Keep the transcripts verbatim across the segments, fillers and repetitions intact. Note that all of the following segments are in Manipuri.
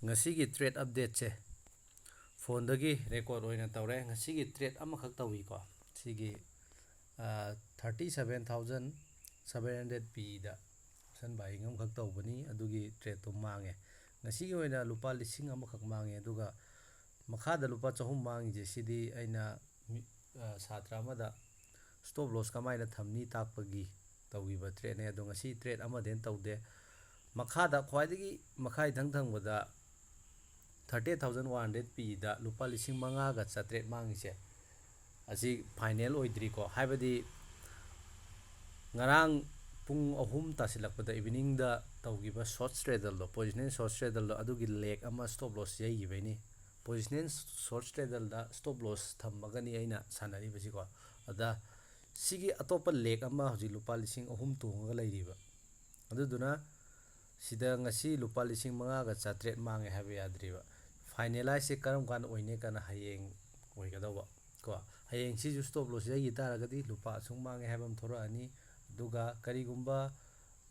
ꯉꯁꯤꯒꯤ trade updateꯁꯦ ꯐꯣꯟꯗꯒꯤ record ꯑꯣꯏꯅ ꯇꯧꯔꯦ꯫ ꯉꯁꯤꯒꯤ trade ꯑꯃꯈꯛ ꯇꯧꯏꯀꯣ꯫ ꯁꯤꯒꯤ thirty seven thousand seven hundred Pꯗ option buying ꯑꯃꯈꯛ ꯇꯧꯕꯅꯤ, ꯑꯗꯨꯒꯤ tradeꯇꯣ ꯃꯥꯡꯉꯦ꯫ ꯉꯁꯤꯒꯤ ꯑꯣꯏꯅ ꯂꯨꯄꯥ ꯂꯤꯁꯤꯡ ꯑꯃꯈꯛ ꯃꯥꯡꯉꯦ꯫ ꯑꯗꯨꯒ ꯃꯈꯥꯗ ꯂꯨꯄꯥ ꯆꯍꯨꯝ ꯃꯥꯡꯉꯤꯁꯦ, ꯁꯤꯗꯤ ꯑꯩꯅ ꯃꯤ-, ꯑ, ꯁꯥꯇ꯭ꯔ ꯑꯃꯗ stop loss ꯀꯃꯥꯏꯅ ꯊꯝꯅꯤ ꯇꯥꯛꯄꯒꯤ ꯇꯧꯈꯤꯕ tradeꯅꯦ꯫ ꯑꯗꯣ ꯉꯁꯤ trade ꯑꯃꯗꯤ ꯇꯧꯗꯦ꯫ ꯃꯈꯥꯗ ꯈ꯭ꯋꯥꯏꯗꯒꯤ ꯃꯈꯥ ꯏꯊꯪ ꯊꯪꯕꯗ thirty thousand one hundred Pꯗ ꯂꯨꯄꯥ ꯂꯤꯁꯤꯡ ꯃꯉꯥꯒ ꯆꯥꯇ꯭ꯔꯦꯠ ꯃꯥꯡꯉꯤꯁꯦ, ꯑꯁꯤ final ꯑꯣꯏꯗ꯭ꯔꯤꯀꯣ꯫ ꯍꯥꯏꯕꯗꯤ ꯉꯔꯥꯡ ꯄꯨꯡ ꯑꯍꯨꯝ ꯇꯥꯁꯤꯜꯂꯛꯄꯗ eveningꯗ ꯇꯧꯈꯤꯕ short straddleꯗꯣ, positional short straddleꯗꯣ, ꯑꯗꯨꯒꯤ leg ꯑꯃ stop loss ꯌꯩꯈꯤꯕꯩꯅꯤ꯫ Positional short straddleꯗ stop loss ꯊꯝꯃꯒꯅꯤ ꯑꯩꯅ ꯁꯥꯟꯅꯔꯤꯕꯁꯤꯀꯣ꯫ ꯑꯗ ꯁꯤꯒꯤ ꯑꯇꯣꯞꯄ leg ꯑꯃ ꯍꯧꯖꯤꯛ ꯂꯨꯄꯥ ꯂꯤꯁꯤꯡ ꯑꯍꯨꯝ ꯇꯣꯡꯉꯒ ꯂꯩꯔꯤꯕ꯫ ꯑꯗꯨꯗꯨꯅ ꯁꯤꯗ ꯉꯁꯤ ꯂꯨꯄꯥ ꯂꯤꯁꯤꯡ ꯃꯉꯥꯒ ꯆꯥꯇ꯭ꯔꯦꯠ ꯃꯥꯡꯉꯦ ꯍꯥꯏꯕ ꯌꯥꯗ꯭ꯔꯤꯕ꯫ Finalizeꯁꯦ ꯀꯔꯝ ꯀꯥꯟꯗ ꯑꯣꯏꯅꯤ? ꯀꯅ ꯍꯌꯦꯡ ꯑꯣꯏꯒꯗꯧꯕ ꯀꯣ꯫ ꯍꯌꯦꯡ ꯁꯤꯁꯨ stop loss ꯌꯩꯈꯤ ꯇꯥꯔꯒꯗꯤ ꯂꯨꯄꯥ ꯑꯁꯨꯛ ꯃꯥꯡꯉꯦ ꯍꯥꯏꯕ ꯑꯃ ꯊꯣꯛꯂꯛꯑꯅꯤ꯫ ꯑꯗꯨꯒ ꯀꯔꯤꯒꯨꯝꯕ,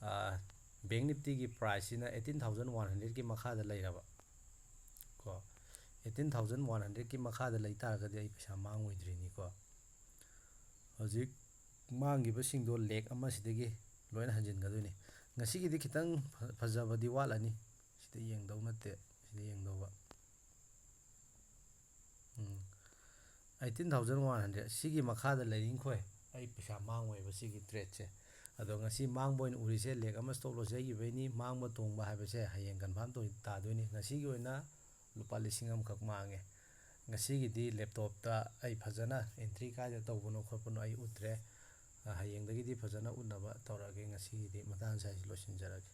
ꯑ, Bank Niftyꯒꯤ priceꯁꯤꯅ eighteen thousand one hundredꯀꯤ ꯃꯈꯥꯗ ꯂꯩꯔꯕ ꯀꯣ, eighteen thousand one hundredꯀꯤ ꯃꯈꯥꯗ ꯂꯩ ꯇꯥꯔꯒꯗꯤ ꯑꯩ ꯄꯩꯁꯥ ꯃꯥꯡꯉꯣꯏꯗ꯭ꯔꯤꯅꯤꯀꯣ꯫ ꯍꯧꯖꯤꯛ ꯃꯥꯡꯈꯤꯕꯁꯤꯡꯗꯣ leg ꯑꯃꯁꯤꯗꯒꯤ ꯂꯣꯏꯅ ꯍꯟꯖꯤꯟꯒꯗꯣꯏꯅꯤ꯫ ꯉꯁꯤꯒꯤꯗꯤ ꯈꯤꯇꯪ ꯐ-, ꯐꯖꯕꯗꯤ ꯋꯥꯠꯂꯅꯤ꯫ ꯁꯤꯗ ꯌꯦꯡꯗꯧ ꯅꯠꯇꯦ, ꯁꯤꯗ ꯌꯦꯡꯗꯧꯕ꯫ ꯎꯝ꯫ Eighteen thousand one hundred, ꯁꯤꯒꯤ ꯃꯈꯥꯗ ꯂꯩꯔꯤꯡꯈꯣꯏ ꯑꯩ ꯄꯩꯁꯥ ꯃꯥꯡꯉꯣꯏꯕ ꯁꯤꯒꯤ tradeꯁꯦ꯫ ꯑꯗꯣ ꯉꯁꯤ ꯃꯥꯡꯕ ꯑꯣꯏꯅ ꯎꯔꯤꯁꯦ, leg ꯑꯃ stop loss ꯌꯩꯈꯤꯕꯩꯅꯤ꯫ ꯃꯥꯡꯕ ꯇꯣꯡꯕ ꯍꯥꯏꯕꯁꯦ ꯍꯌꯦꯡ confirm ꯇꯧ-, ꯇꯥꯗꯣꯏꯅꯤ꯫ ꯉꯁꯤꯒꯤ ꯑꯣꯏꯅ ꯂꯨꯄꯥ ꯂꯤꯁꯤꯡ ꯑꯃꯈꯛ ꯃꯥꯡꯉꯦ꯫ ꯉꯁꯤꯒꯤꯗꯤ laptopꯇ ꯑꯩ ꯐꯖꯅ entry ꯀꯥꯏꯗ ꯇꯧꯕꯅꯣ ꯈꯣꯠꯄꯅꯣ ꯑꯩ ꯎꯠꯇ꯭ꯔꯦ꯫ ꯑ, ꯍꯌꯦꯡꯗꯒꯤꯗꯤ ꯐꯖꯅ ꯎꯠꯅꯕ ꯇꯧꯔꯛꯑꯒꯦ꯫ ꯉꯁꯤꯒꯤꯗꯤ ꯃꯇꯥꯡ ꯁ꯭ꯋꯥꯏꯁꯤ ꯂꯣꯏꯁꯤꯟꯖꯔꯒꯦ꯫